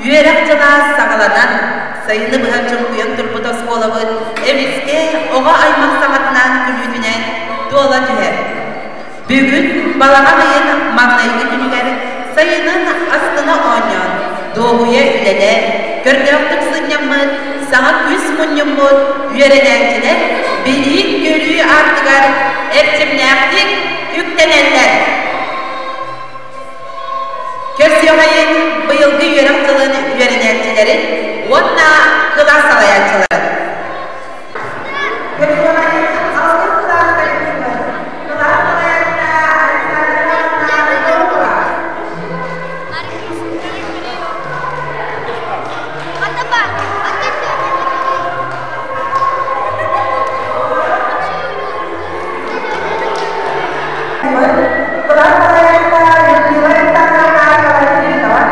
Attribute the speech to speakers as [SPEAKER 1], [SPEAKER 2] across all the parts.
[SPEAKER 1] Үөрэх дьыла саҕаланан, сайыны быһа чуҥкуйан турбут оскуолабыт эмискэ оҕо аймах саҥатынан күлүүтүнэн туола түһэр. Бүгүн балаҕан ыйын маҥнайгы күнүгэр сайынын астына оонньоон, дуоһуйа үлэлээн, көрдөөхтүк сынньаммыт, саҥа күүс мунньуммут үөрэнээччилэр билии-көрүү аартыгар эрчимнээхтик үктэнэллэр. Көрсүөҕэйин быйылгы үөрэх дьылын үөрэнээччилэрин уонна кылаас салайааччыларын. Көрсүөҕэйин алтыс кылаас коллективын, кылаас салайааччыта Александра Ивановна Егорова. Кылаас салайааччыта Людмила Александровна Колодезникова.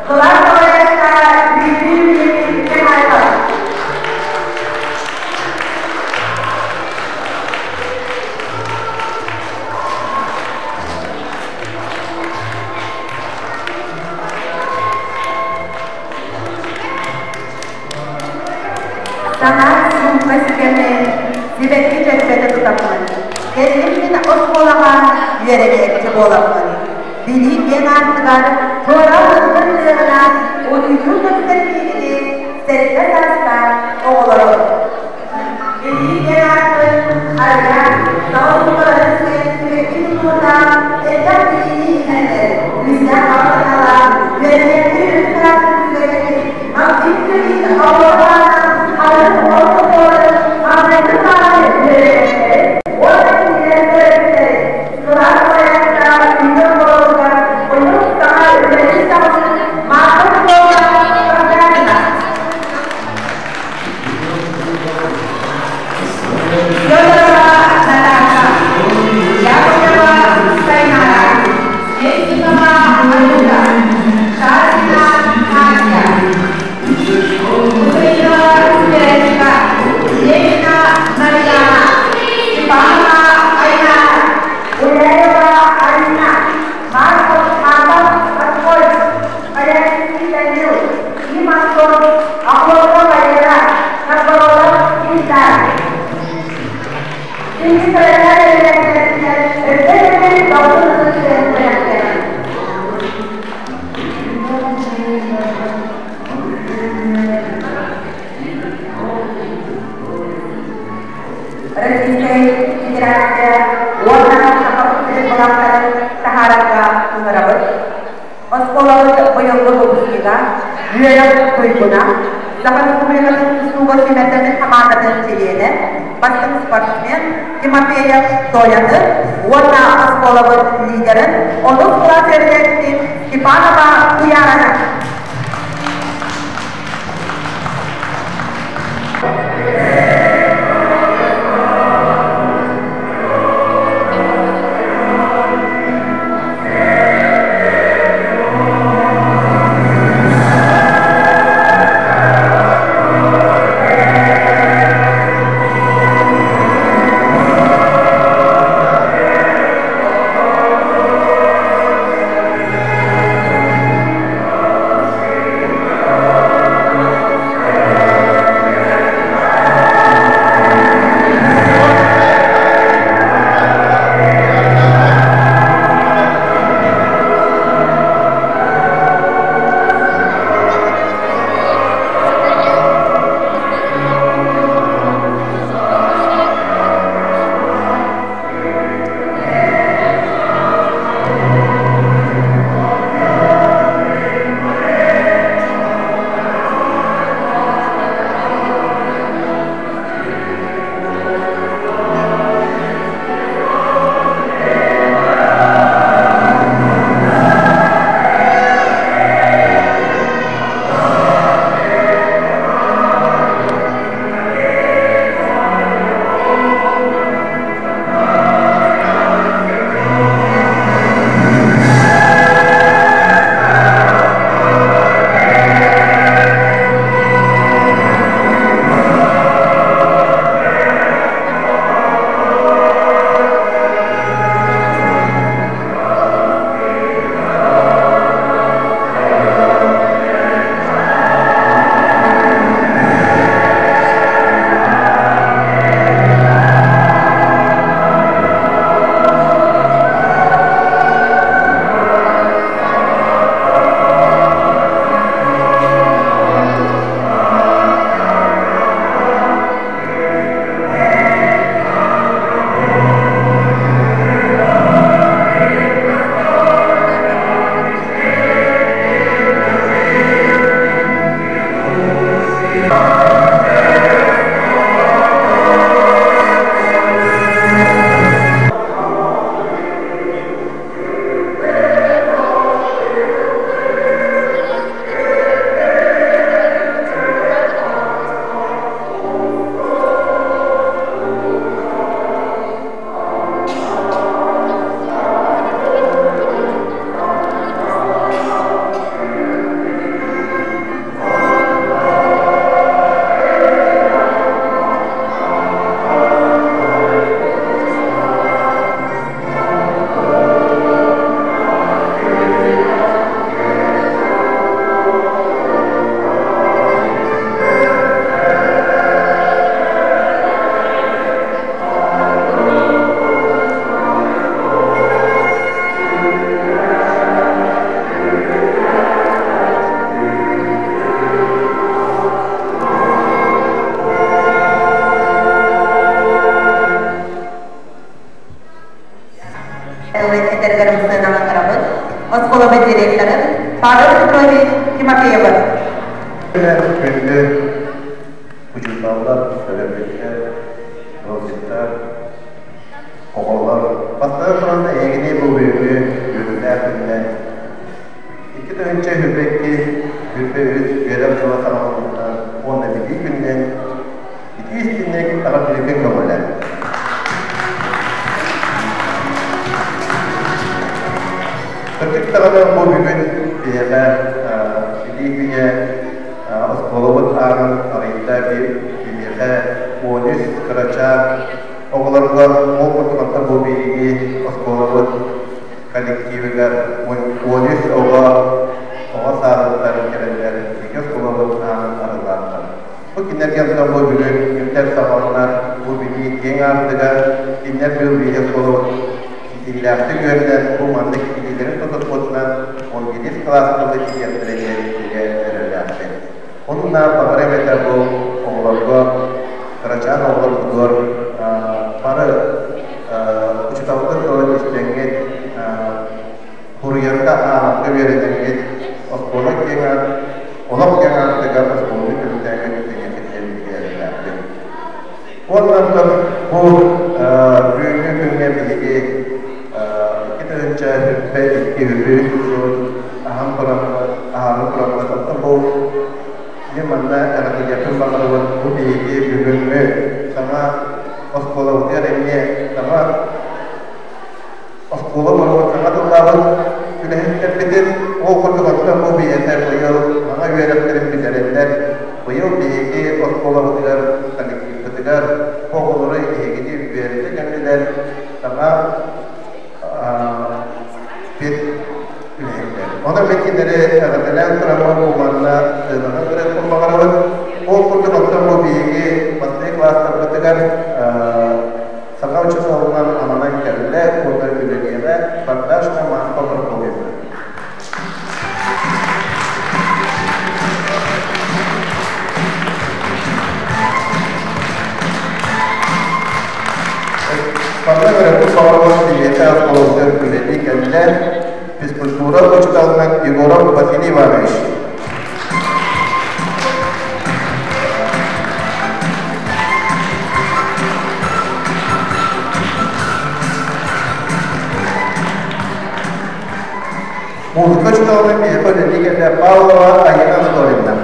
[SPEAKER 1] Кылаас салайааччыта Дмитрий Михайлов. Саҥа суумка сигэмин сибэкки дьөрбөтө тутаммын, кэллим мин оскуолаҕа үөрэнээччи буоламмын, билии киэҥ аартыгар туора ылбыт тыаһынан утуйуу көстөр миигини сэттэ саастаах оҕолорум. Билии киэҥ аартыгын арыйан, саҥа суукаларын сиэн сибэкки тутуурдаах элбэх билиини иҥэрэр, күүстээх баҕа санаалаах үөрэнээччи үрүҥ сүгэрин Максим Сергеевич оҕолорун арын ортотугар маҥнайгы сааланы үөрэнээччилэрин уонна кинилэр төрөппүттэрин кылаас салайааччыта Юрий Оҕолоругар быйыл саҥа үлэлии саҕалыыр Марта Петровна Сардарина. Федорова Наташа, Яковлева Сайнара, Местникова Анюта, Шарина Катя, Кудрина Вероника, Левина Марьяна, Степанова Айнара, Гуляева Алина, Марков Марков Аскольд, Полянский Данил, Ким Антон, Охотова Валера, Новгородов Ильдар. Кинги төрөтөр өттө долгун ытык Российскай Федерация уонна Саха сирин былаахтарын таһаарарга ыҥырабыт. Оскуолабыт быйылгы выпускнига, үөрэх туйгуна, Саха Республикатын тустууга сүүмэрдэммит хамаандатын чилиэнэ, бастыҥ спортсмен Тимофеев Толяны уонна оскуолабыт лидерин, онус кылаас үөрэнээччитин Степанова Туйаараны. Этэргэр сыаналанарабыт. Оскуола директорын Павел Петрович Тимофеевы.
[SPEAKER 2] Күндү учууталлар, төрөппүттэр, ыалдьыттар, оҕолор, бастакы туран эһигини бу бүгүҥҥү үөрүүлээх күнүнэн 2022 үс үөрэх дьыла саҕаламмытынан уонна билии күнүнэн итии истиҥник эҕэрдэлииргин көҥүллэн. Кырдьык даҕаны бу бүгүн биһиэхэ билии күнэ оскуолабыт аанын арыйда биһиэхэ 13 кырачаан оҕолорго ол курдук бу биһиги оскуолабыт коллективыгар 13 оҕо оҕо саадыттан кэлэннэр биһиги оскуолабыт аанын арыллааттар. Бу кинилэргэ бу бүгүн күнтэн саҕаланар бу билии киэҥ аартыга кинилэр быйыл биһиги оскуолабыт ситиһиилээхтик үөрэнэн бу маннык илиилэрин тутуспутунан 11 кылааска тиийиэхтэрэ диэн бигэ эрэллээхпин. Онно баҕар эбэтэр бу оҕолорго кырачаан оҕолорбутугар бары учууталгыт тылын истэҥҥит, суруйарга, ааҕарга үөрэнэҥҥит, оскуола киэҥ олох киэҥ аартыгар оскуоланы түмүктээҥҥит тэҥҥитин диэн бигэ эрэллээхпин. Уонна бу бүгүҥҥү күҥҥэ биһиги 2022 үһүс сыл аһан тураммыт, аһаары тураммыт, оттон бу мин манна эҕэрдэлиэхпин баҕарабын, бу биһиги бүгүҥҥү саҥа оскуолабытыгар эмиэ саҥа оскуола боруот саҥа тыллаабыт үлэһиттэрбитин, ол курдук оттон бу биһиэхэ быйыл саҥа үөрэхтэрин бүтэрэллэр. Быйыл биһиги оскуолабытыгар, коллективпытыгар оҕолору эһигини үөрэтэ кэллилэр, саҥа пед үлэһиттэр. Онон мен кинилэри эҕэрдэлээн тураммын бу манна сыанаҕа ырыахпын баҕарабын. Ол курдук оттон бу биһиги бастакы класстарбытыгар саха учууталынан ананан кэллэ уонна үлэлиэҕэ Богдашна Марфа Прокопьевна. Манна көрөппүт баҕарабын биһиэхэ оскуолабытыгар үлэлии кэллэ физкультура учууталынан Егоров Василий Иванович. Музыка учууталынан биһиэхэ үлэлии кэллэ Павлова Айына Анатольевна.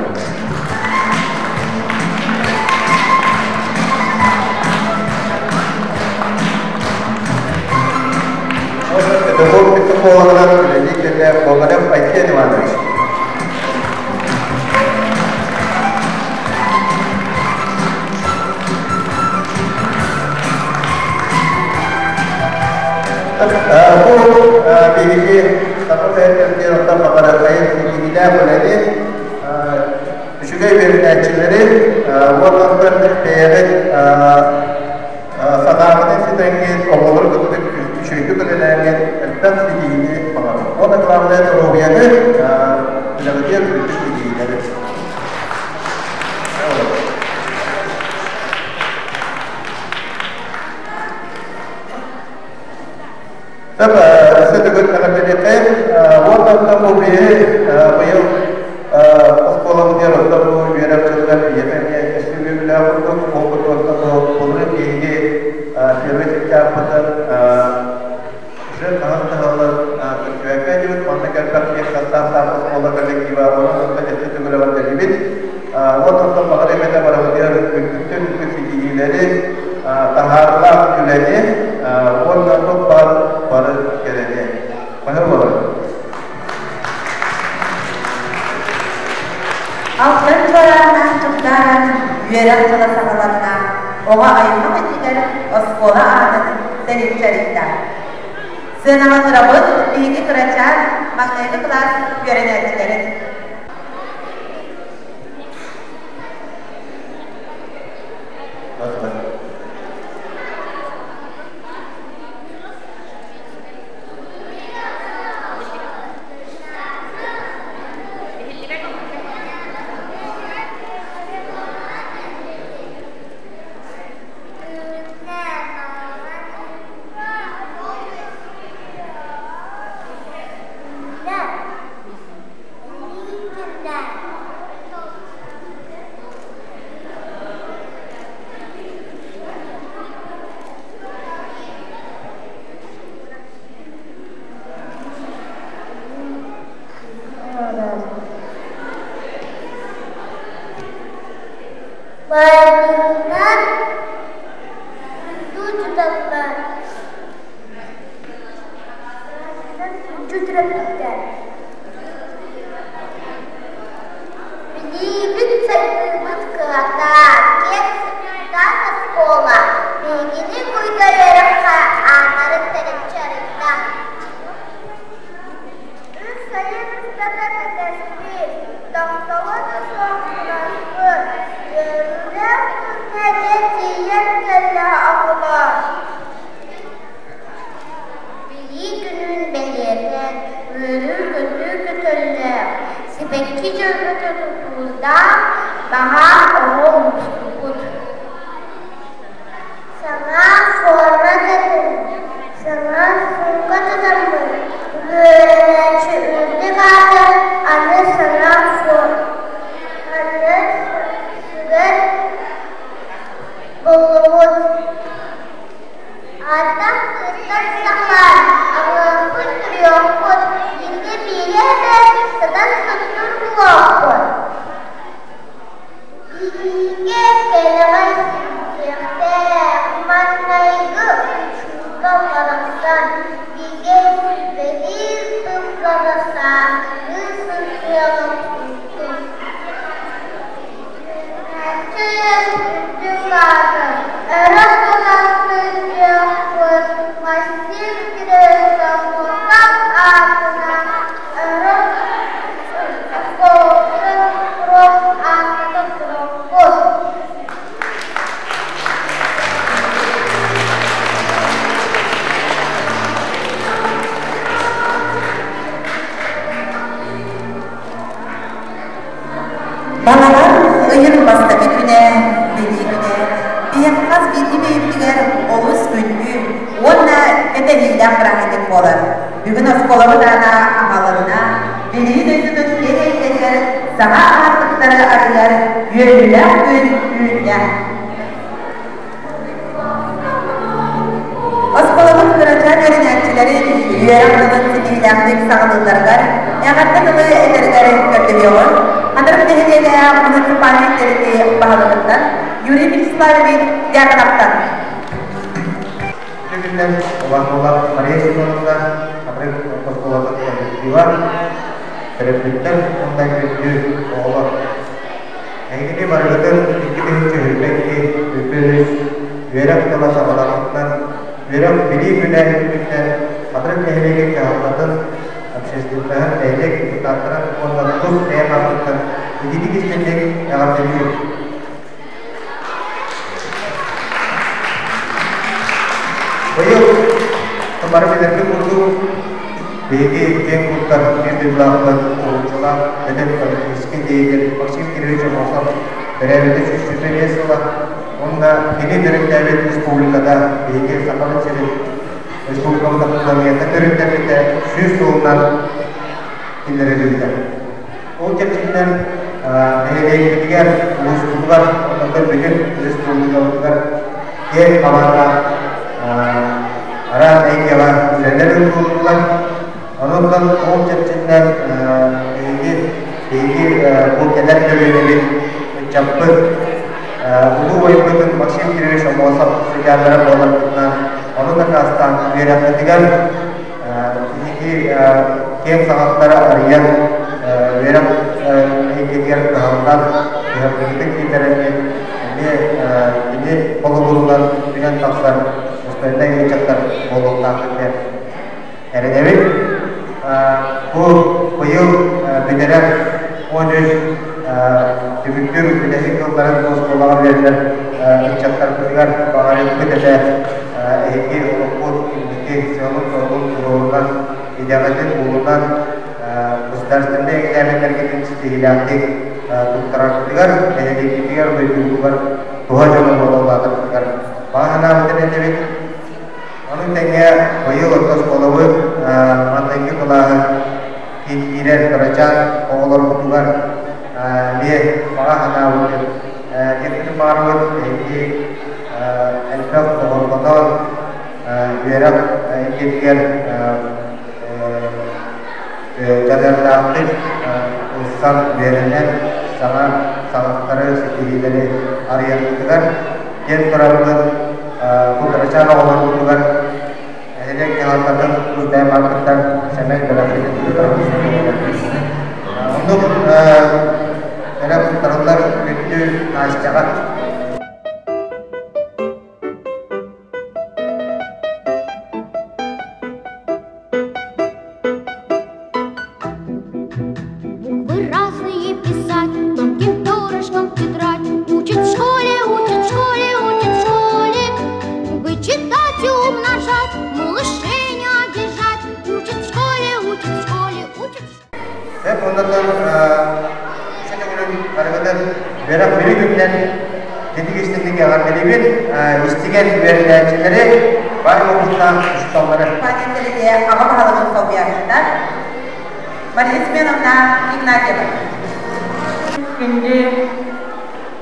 [SPEAKER 2] Педагог психологынан үлэлии кэллэ Гоголев Айсен Иванович. Бу биһиги саха үлэһиттэрбитигэр оттон баҕарыаххайын ситиһиилээх үлэни үчүгэй үөрэнээччилэри уонна бэйэҕит санааҕытын ситэҥҥит, оҕолору кытта үчүгэйдик үлэлээҥҥит элбэх ситиһиини баҕарабын. Уонна главное доруобуйаны үлэҕитигэр үрдүк ситиһиилэри. Сөп, өссө төгүл эҕэрдэлиэххэйин. Уонна оттон бу биһи быйыл оскуолабытыгар оттон бу үөрэх дьылыгар биһиэхэ эмиэ өссө үөрүүлээх курдук ол курдук оттон бу былырыын биһиги первый сентябрьбытын уже хаһыс да сылын көрсүбэккэ диэбит манна кэлбэх киэҥ састааптаах оскуола коллектива онон оттон өссө төгүл эҕэрдэлиибит. Уонна оттон баҕар эмэтэ барыбытыгар үрдүктэн үрдүк ситиһиилэри таһаарыылаах үлэни уонна туох баар бары кэрэни. Баһыр буолар.
[SPEAKER 1] Алтан чуорааннаах чугдааран үөрэх дьыла саҕаланна, оҕо аймах иннигэр оскуола аатын тэниччэрийдэ. Сыаналанырабыт биһиги кырачаан маҥнайгы кылаас үөрэнээччилэрин.
[SPEAKER 3] Ааппытынан күндү төрөппүттэр! Билиибит сайдыыбыт кыһата, киэҥ сыттаах оскуола биһигини куйга үөрэххэ ааннарын тэлэччи арыйда. Үс сайын устата кэтэспит, тохтоло да суох тураспыт, үөрүүлээх күҥҥэ дьэ тиийэн кэллэ оҕолор. Билии күнүн бэлиэтээн, үөрүү-көтүү көтөллөөх, сибэкки дьөрбөтө тутуурдаах баҕа оҕо мустубут. Саҥа форма кэтэн, саҥа суумка тутаммын, үөрэнээччи үрдүк аата аны саҥа аны сүгэр буллубут. Ардах сыттан саҕалаан, аҕыахпыт түрүөхпүт, бииргэ биирэ эрэ сытан суттур буолуохпут. Биһиги кэлэҕэй сирдиэхтээх, маҥнайгы учуутал барахсан бигэ сүбэлиир тыллара саатыы сытыаҕын курдук. Үөрэнээччи үрдүк аата өрө тутан сылдьыахпыт, Максим Кириллов аатынан өрө оскуолатын ааттата турукпут.
[SPEAKER 1] Балаҕан ыйын бастакы күнэ, Билии күнэ, биһиэхэ хас биирдии бэйэбитигэр олус күндү уонна кэтэһиилээх бырааһынньык буолар. Бүгүн оскуолабыт аана аһалынна, билии дойдутун киэҥ эйгэтигэр саҥа аартыктары арыйар үөрүүлээх күн үүннэ. Оскуолабыт кырачаан үөрэнээччилэрин үөрэх дьылын ситиһиилээхтик саҕалыылларыгар эҕэрдэ тылы этэригэр көрдөһүөҕүҥ. Хатырык нэһилиэгэ муниципальнай тэрилтэ баһылыгыттан Юрий Вячеславович Дьяконовтан.
[SPEAKER 2] Күннэр Улан Мария Семеновна Хатырык оскуолатын коллектива, төрөппүттэр уонна күндү оҕолор. Эһигини барыгытын 2020 үс үөрэх тыла саҕаланыытынан үөрэх билии күнэ күнүттэн Хатырык нэһилиэгин дьаһалтатын, общественноһын, нэһилиэк депутаттарын уонна тус бэйэм ааппыттан ититик истиҥник эҕэрдэлиибин. Быйыл бары билэрбит курдук, биһиги киэҥ туттар биир дойдулаахпыт уһулуччулаах эдэр политическай деятель Максим Кириллович Аммосов төрөөбүтэ 125 сыла уонна кини төрүттээбит республиката биһиги Сахабыт сирин республикабыт автономията төрүттэммитэ 100 сылынан киллэриллибитэ. Ол чэрчитинэн нэһилиэкпитигэр, улууспутугар, онтон бүтүн республикабытыгар киэҥ хабааннаах араас эйгэҕэ үлэлэр ыытыллаллар. Онон ол чэрчитинэн биһиги биһиги бу кэлэр көлүөнэбит ыччаппыт улуу убайбытын Максим Кириллович Аммосов сыдьааннара буоларбытынан ону дакаастаан үөрэхпитигэр биһиги киэҥ саҕахтары арыйан үөрэх эйгэтигэр кыһаллан кыһамньытын киллэрэммит эмиэ кини холобурунан үүнэн тахсар достойнай ыччаттар буолуохтаахпыт диэн эрэнэбит. Бу быйыл бүтэрэр 13 түмүктүүр бүтэһик тылларын оскуолаҕа үөрэнэр ыччаттарбытыгар баҕарыахпыт этэ эһиги олохпут инники сыалын-соругун туруорунан, идэҕитин булунан государственнай экзаменнаргытын ситиһиилээхтик туттараргытыгар, нэһилиэккитигэр, дойдугутугар туһа дьоно буола улаатаргытыгар баҕа санаабытын этэбит. Ону тэҥэ быйыл орто оскуолабыт маҥнайгы кылааһын киирэр кырачаан оҕолорбутугар эмиэ баҕа санаабытын диэхпитин баҕарабыт. Эһиги элбэх оҕолорготон үөрэх эйгэтигэр дьаныардаахтык ылсан үөрэнэн саҥа саҕахтары, ситиһиилэри арыйаргытыгар диэн турарбыт бу кырачаан оҕолорбутугар. Нэһилиэк дьаһалтатын тус бэйэм ааппыттан сэмэй бэлэхпитин туттарабын. Оннук бэлэх туттарыллар күндү Настяҕа.
[SPEAKER 4] Буквы разные писать, тонким перышком в тетрадь. Учат в школе, учат в школе, учат в школе. Вычитать и умножать, малышей не обижать. Учат в школе, учат в школе, учат в школе.
[SPEAKER 2] Сөп оннотон сен арыгытын үөрэх бири күннэн титик истинник эҕэрдэлиибит истигэн үөрэнээччилэри баай уопуттаах учууталлары.
[SPEAKER 1] Панетелиге аҕа баһылыгын солбуйааччыта Мария Семеновна Игнатьева.
[SPEAKER 5] Күндү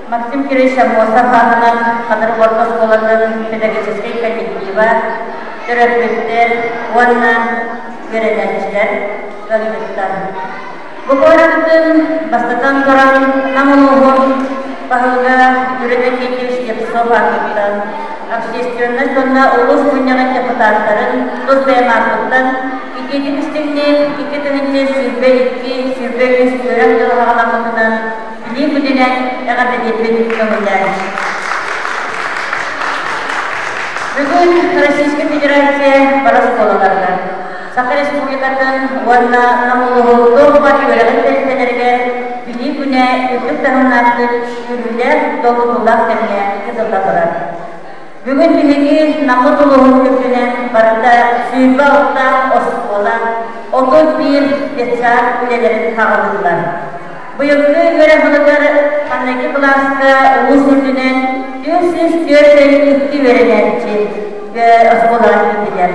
[SPEAKER 5] Максим Кириллович Аммосов аатынан Хатырык орто оскуолатын педагогическай коллектива, төрөппүттэр уонна үөрэнээччилэр ыалдьыттар. Бу куораппытын бастатан туран Нам улууһун баһылыга Юрий Никитич Слепцов аатыттан, общественность уонна улуус мунньаҕын депутаттарын тус бэйэм ааппыттан итиитик истиҥник 2022 23 үөрэх дьыла саҕаламмытынан билии күнүнэн эҕэрдэлиирбин көҥүллээн. Бүгүн Российскай Федерация бары оскуолаларыгар Саха Республикатын уонна Нам улууһун туох баар үөрэҕин тэрилтэлэригэр Билии күнэ үрдүк таһымнаахтык үөрүүлээх, долгутуулаах кэмҥэ ыытылла турар. Бүгүн биһиги Наммыт улууһун үрдүнэн барыта 26 оскуола, 31 детсад үлэлэрин саҕалыыллар. Быйылгы үөрэх дьылыгар маҥнайгы кылааска улуус үрдүнэн 442 үөрэнээччи оскуолаҕа киирдилэр.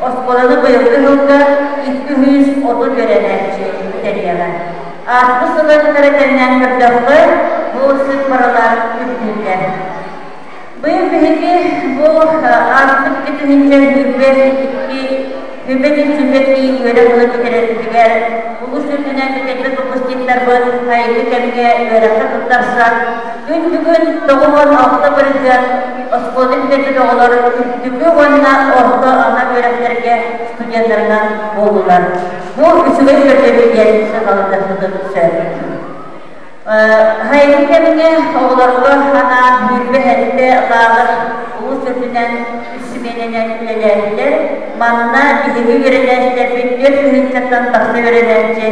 [SPEAKER 5] Оскуоланы быйылгы сылга 230 үөрэнээччи бүтэриэҕэ. Ааспыт сылы кытары тэҥнээн көрдөххө, бу сыыппаралар үрдүүллэр. Быйыл биһиги бу ааспыт 2022 2022 үөрэх дьыла бүтэрэрбитигэр улуус үрдүнэн бүтэрбит выпускниктарбыт сайыҥҥы кэмҥэ үөрэххэ туттарсан, күн бүгүн 96% оскуола бүтэрбит оҕолор үрдүкү уонна орто анал үөрэхтэргэ студеннарынан буоллулар. Бу үчүгэй көрдөрүү диэн сыаналатыахпытын сөп. Сайыҥҥы кэмҥэ оҕолорго анаан 27 лааҕыр улуус үрдүнэн үс симиэнэнэн үлэлээтилэр. Манна биһиги үөрэнээччилэрбит 4 тыһыынчаттан тахса үөрэнээччи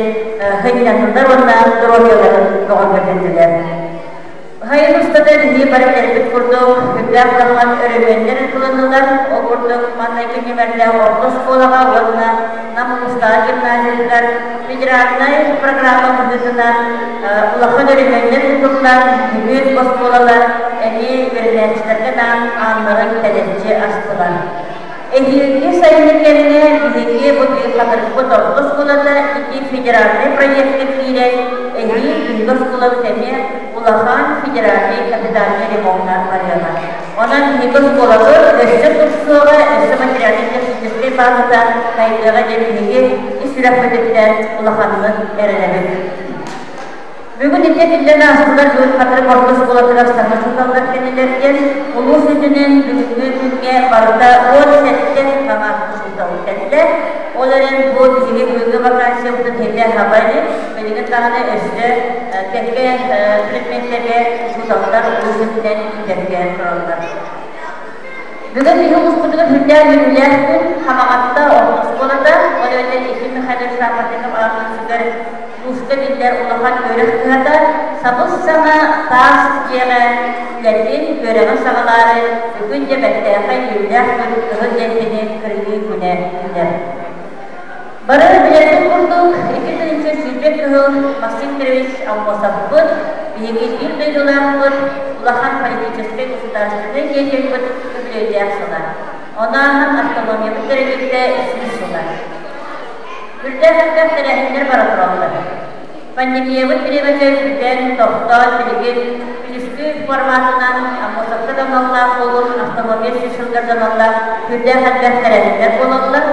[SPEAKER 5] сынньаннылар уонна доруобуйаларын бөҕөргөтүннүлэр. Сайын устата биһиги бары билэрбит курдук, үрдээх улахан өрөмүөннэр ыытылыннылар. Ол курдук, маҥнайгы нүмердээх орто оскуолаҕа уонна Нам улуустааҕы гимназиятыгар федеральнай программа быһыытынан улахан өрөмүөннэр ыытыллан, бүгүн оскуолалар эмиэ үөрэнээччилэргэ анаан ааннарын тэлэччи астылар. Эһиилги сайыны кэмҥэ биһиги бу Хатырыкпыт орто оскуолата ити федеральнай проекка киирэн, эһиил биһиги оскуолабыт эмиэ улахан федеральнай капитальнай ремоҥҥа барыаҕа. Онон биһиги оскуолабыт өссө тупсуоҕа, өссө материальнай-техническэй базата сайдыаҕа диэн биһиги ис сүрэхпититтэн улаханнык эрэнэбит. Бүгүн ити этиллэн аастылар бүгүн Хатырык орто оскуолатыгар саҥа учууталлар кэллилэр диэн улуус үрдүнэн бүгүҥҥү күҥҥэ барыта 17 саҥа учуутал кэллэ. Ол эрэн бу биһиги бүгүҥҥү вакансиябытын хитэ хаба илик. Билигин даҕаны өссө кэккэ предметтэргэ учууталлар улуус үрдүнэн иитэргэ тураллар. Бүгүн биһи улууспутугар сүрдээх үөрүүлээх күн Хамаҕатта орто оскуолата, ол эбэтэр Ефим Михайлович Сафарников аатын сүгэр Улууска биллэр улахан үөрэх кыһата сабыс-саҥа таас дьиэҕэ үлэтин, үөрэҕин саҕалаары бүгүн дьэ бэртээхэй үөрүүлээх күн Кыһыл лиэнтэни кырыйыы күнэ үүнэр. Бары билэрбит курдук, 2020 кыһыл Максим Кирович Аммосовпыт, биһиги биир дойдулаахпыт, улахан политическай государственнай деятельбыт үбүлүөйдээх сыла. Онон автономиябыт тэрилтэ 100 сыла. Үрдээх элбэх тэрээһиннэр бара тураллар. Пандемиябыт бириэмэтэ бүтэн, тохтоон, билигин күнүскү форматынан Аммосовка да аналлаах буолун, автономия сүүс сылга аналлаах үрдээх элбэх тэрээһиннэр буолаллар.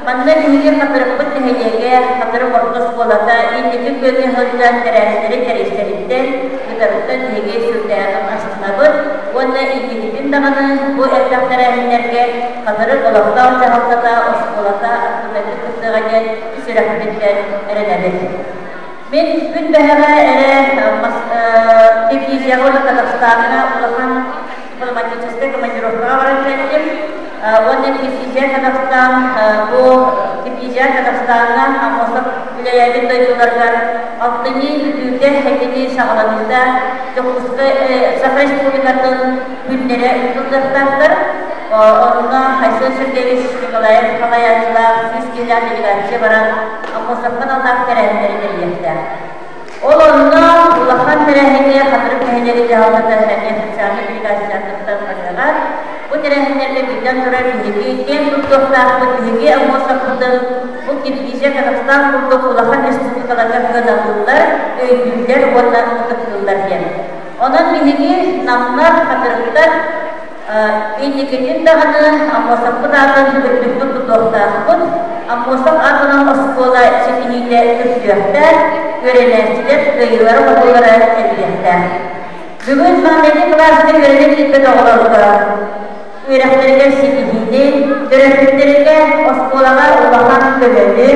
[SPEAKER 5] Манна биһиги Хатырыкпыт нэһилиэгэ, Хатырык орто оскуолата инники күөҥҥэ сылдьан тэрээһиннэри тэрийсэриттэн, ыытарыттан биһиги сүрдээҕин астынабыт уонна инникитин даҕаны бу элбэх тэрээһиннэргэ Хатырык олохтоох дьаһалтата, кыттыаҕа диэн ис сүрэхпититтэн эрэнэбит. Мин күн бэһэҕэ эрэ Киргизияҕа уонна Казахстаҥҥа улахан дипломатическай командировкаҕа баран кэллим. Уонна Киргизия Казахстан бу Киргизия Казахстаҥҥа Аммосов үлэлээбит дойдуларыгар алтынньы бүтүүтэ этини саҕаланыыта Дьокуускай Саха Республикатын күннэрэ ыытыллыахтаахтар. Онно Айсен Сергеевич Николаев салайааччылаах 100 киһилээх делегация баран Аммосовка аналлаах тэрээһиннэри тэрийиэхтээх. Ол онно улахан тэрээһиҥҥэ Хатырык нэһилиэгин дьаһалтата эмиэ официальнай делегация кыттан барыаҕа. Бу тэрээһиннэргэ биллэн турар биһиги киэн туттуохтаахпыт, биһиги Аммосовпытын бу Киргизия, Казахстан курдук улахан республикаларга кыаналыыллар, өйдүүллэр уонна ытыктыыллар диэн. Онон биһиги Намнар, Хатырыктар инникитин даҕаны Аммосовпут аатын үрдүктүк тутуохтаахпыт. Аммосов аатынан оскуола ситиһиитэ үрдүөхтээх, үөрэнээччилэр кыайыылара-хотуулара элбиэхтээх. Бүгүн маҥнайгы кылааска үөрэнэ киирбит оҕолорго үөрэхтэригэр ситиһиини, төрөппүттэргэ оскуолаҕа улахан көмөнү,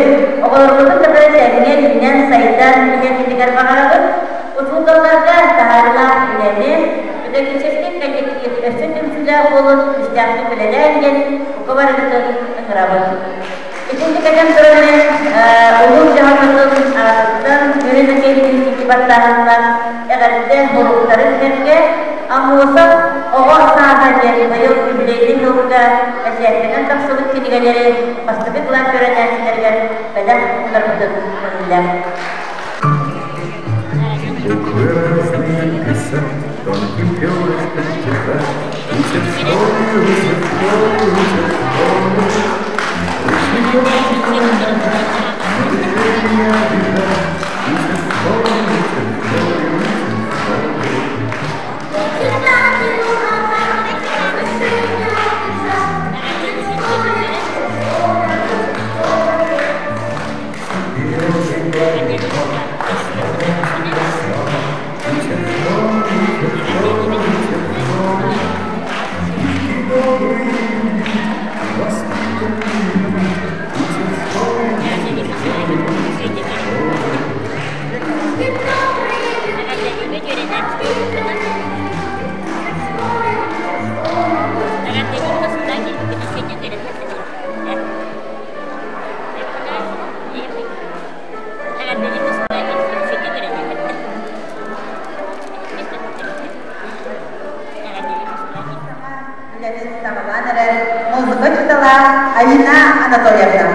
[SPEAKER 5] оҕолорбутун кытары тэҥҥэ үүнэн-сайдан иһэргитигэр баҕарабыт. Учууталларга таһаарыылаах үлэни, педагогическай коллектив өссө түмсүүлээх буолун, күүстээхтик үлэлээн диэн бука барыгытын ыҥырабыт. Итинник этэн туран мин улуус дьаһалтатын аатыттан Юрий Накеевич баттааһынынан эҕэрдэ суруктарын сэргэ Аммосов оҕо сааһа диэн быйыл юбилейный сылга бэчээттэнэн тахсыбыт кинигэлэри бастакы кылаас үөрэнээччилэригэр бэлэх уунарбытын көҥүллээх.
[SPEAKER 6] Буквы разные писать, тонким перышком читать, Учат в школе, учат в школе, учат в школе. Ручником малышей не обижать, Учат в школе, учат в школе, учат в школе. Березы Учат в школе, учат в школе, учат в школе. Мальчишки добрые люди, воспитанные люди, Учат в школе, учат в школе, учат в школе.
[SPEAKER 1] Үлэтин саҕалаан эрэр музыка учуутала Алина Анатольевна.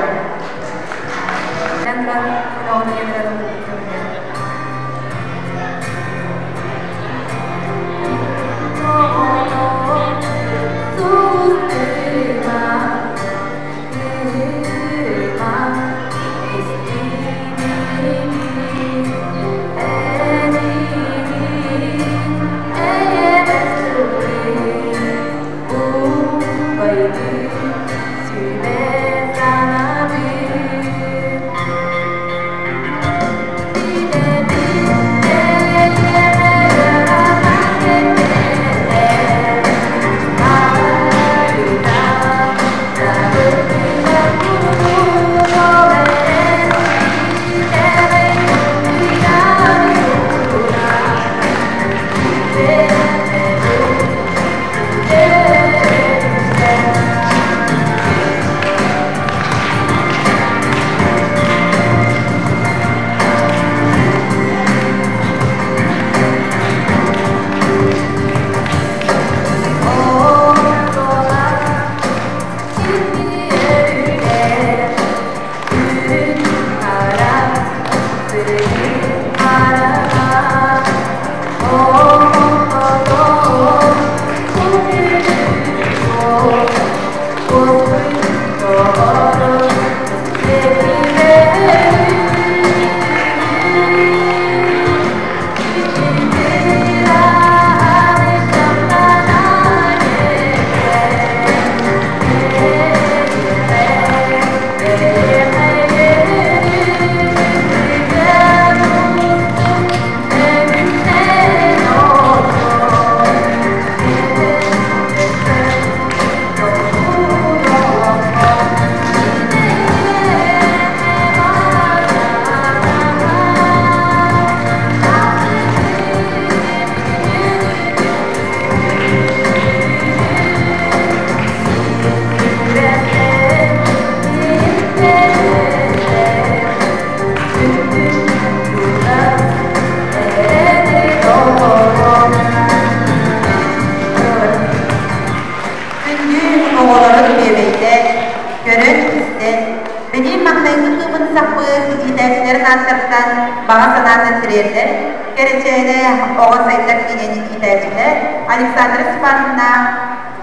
[SPEAKER 1] сахпыт иитээччилэрин ааттарыттан баҕа санаатын тириэрдэр Кэрэчээнэ оҕо сайдар киинин иитээччитэ Александра Степановна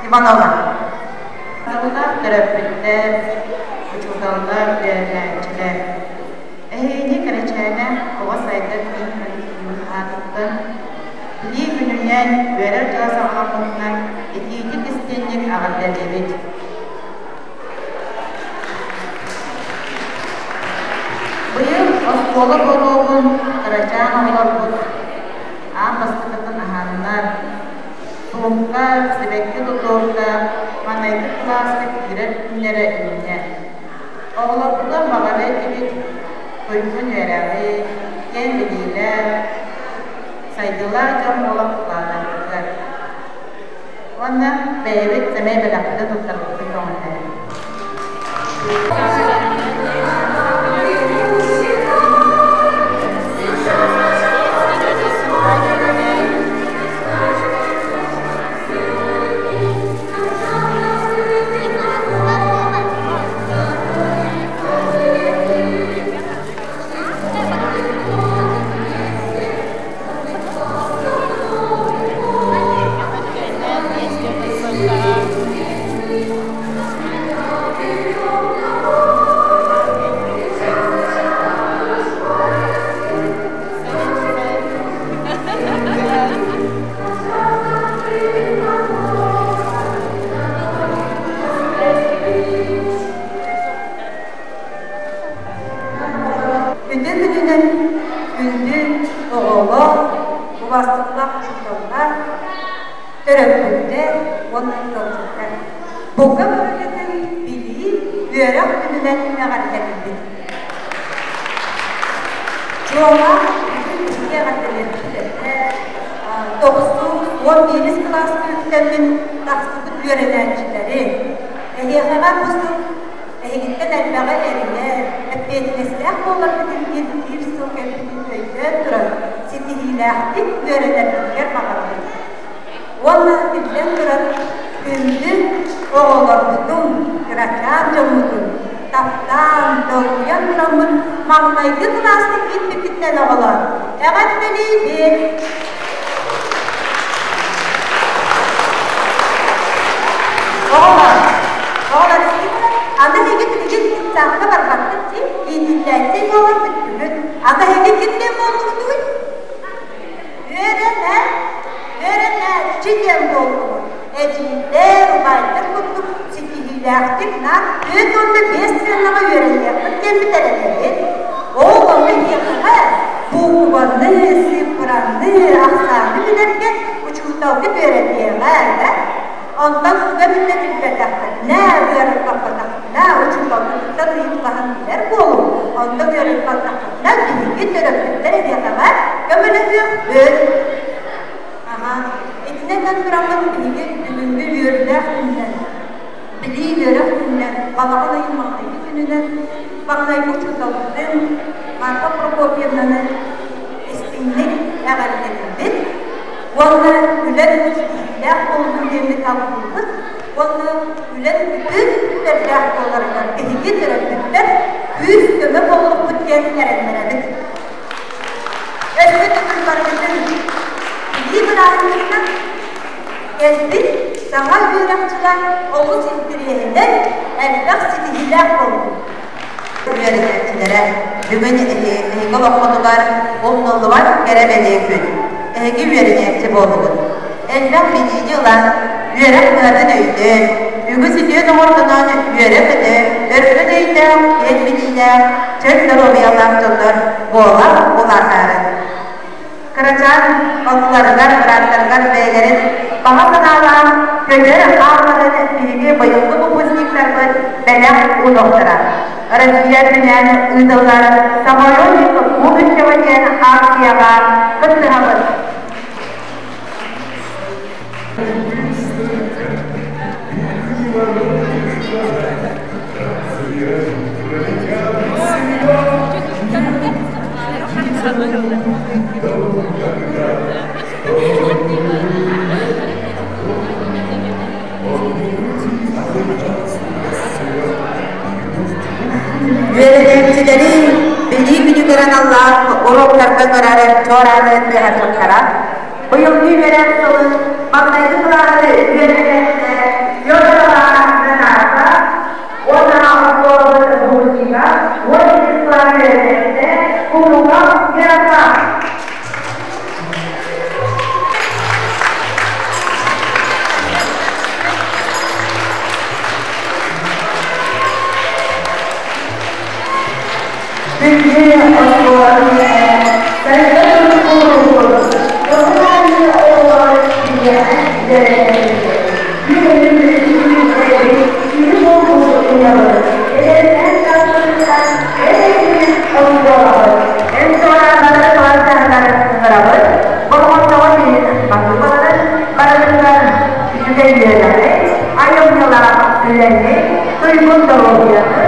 [SPEAKER 1] Иванова.
[SPEAKER 7] Сыллаах төрөппүттэр, учууталлар, үөрэнээччилэр. Эһигини Кэрэчээнэ оҕо сайдар киин коллективын аатыттан Билии күнүнэн, үөрэр дьыала саҕаламмытынан итиитик истиҥник эҕэрдэлиибит. Быйыл оскуола боруогун кырачаан оҕолорбут аан бастакытын аһааннар, суумка, сибэкки тутуурда маҥнайгы кылааска киирэр күннэрэ үүннэ. Оҕолорбутугар баҕарыа этибит туйгун үөрэҕи, киэҥ билиилээх, сайдыылаах дьон буолан улаатаргытыгар. Уонна бэйэбит сэмэй бэлэхпитин туттарбыппыт көҥүллээх.
[SPEAKER 1] Күндү күнүнэн күндү оҕолор, убастыылаах учууталлар, төрөппүттэр уонна ыалдьыттар. Бука барыгытын билии, үөрэх күнүнэн эҕэрдэлиибит. Чуолаан бүгүн биһиги эҕэрдэлиэхпит этэ тохсус, 11 кылааска үктэммит тахсыбыт үөрэнээччилэри. Эһиэхэҕэ бу сыл эһигиттэн элбэҕи эрийэр, эппиэтинэстээх буоларгытын ирдиир сыл кэлбитин өйдөөн туран, ситиһиилээхтик үөрэнэргитигэр баҕарабыт. Уонна биллэн турар, күндү оҕолорбутун, кырачаан дьоммутун таптаан, долгуйан тураммыт маҥнайгы кылааска киирбиккитинэн оҕолор, эҕэрдэлиибит! Оҕолор, оҕолор аны эһиги билигин детсадка барбаккыт дии, иитиллээччи буолар бүттүгүт. Аны эһиги кимнээн буоллугутуй? Үөрэнэ, үөрэнээччи диэн буоллугут. Эдьиийдэр, убайдар курдук ситиһиилээхтик на 45 сыанаҕа үөрэниэххит диэн бүтэрэнэбит. Ол онно эһиэхэҕэ буукубаны, цифраны, ахсааны билэргэ учууталгыт үөрэтиэҕэ, ээ? Онтон туга билэ билбэтэххитинэ, ыарырҕаппатаххытына, учууталгытыттан ыйыталаһан билэр буолуҥ. Онтон ыарырҕаттаххытына, биһиги төрөппүттэр эһиэхэҕэ көмөлөһүөхпүт. Аха. Итинэн тураммыт биһиги бүгүҥҥү үөрүүлээх күнүнэн, билии үөрэх күнүнэн, балаҕан ыйын маҥнайгы күнүнэн маҥнайгы учууталбытын Марфа Прокопьевнаны истиҥник эҕэрдэлиибит уонна үлэн ситиһиилээх буоллун диэммит алгыыбыт уонна үлэн бүтүн үтэрдээх буоларыгар биһиги төрөппүттэр күүс-көмө буоллукпут диэн эрэннэрэбит. Өссө төгүл барыгытын билии бырааһынньыгынан кэлбит саҥа үөрэх дьыла олус интэриэһинэй, элбэх ситиһиилээх буоллун. Үөрэнээччилэрэ, бүгүн эһиги олоххутугар умнуллубат кэрэ бэлиэ күн. Эһиги үөрэнээччи буолугут. Элбэх билиини ылан, үөрэх кыһатын өйдөөн, үгүс үтүө доҕордонон үөрэ-көтө, өркөн өйдөөх, киэҥ билиилээх, чөл доруобуйалаах дьоннор буола улаатаарын. Кырачаан балтыларыгар, бырааттарыгар бэйэлэрин баҕа санаалаах көтөр аалларын биһиги быйылгы выпускниктарбыт бэлэх уунуохтара. Россия үрдүнэн ыытыллар «Самолетик будущего» диэн акцияҕа кыттыһабыт. Үөрэнээччилэри аналлаах уруоктарга көрөр чуорааны тыаһатыахтара. Быйылгы үөрэх сылын маҥнайгы кылааһы үөрэнээччилэр Федорова Наташа уонна оскуолабыт выпускнига 12 кылаас үөрэнээччитэ Кулуков Ярослав. Күндү оскуоланы сайдар оскуолабыт тоҕус оҕолор биһиэхэ үөрэнэллэр. Киһи буолбут уйабыт, эдэркээн сааспытыттан эр оскуолабыт. Эн туорааннары туораатаһыннары ыҥырабыт, болҕомтоҕо иһин батыһаларын барытыгар үчүгэй үөрэҕи, айымньылаах үлэни, туйгун доруобуйаны,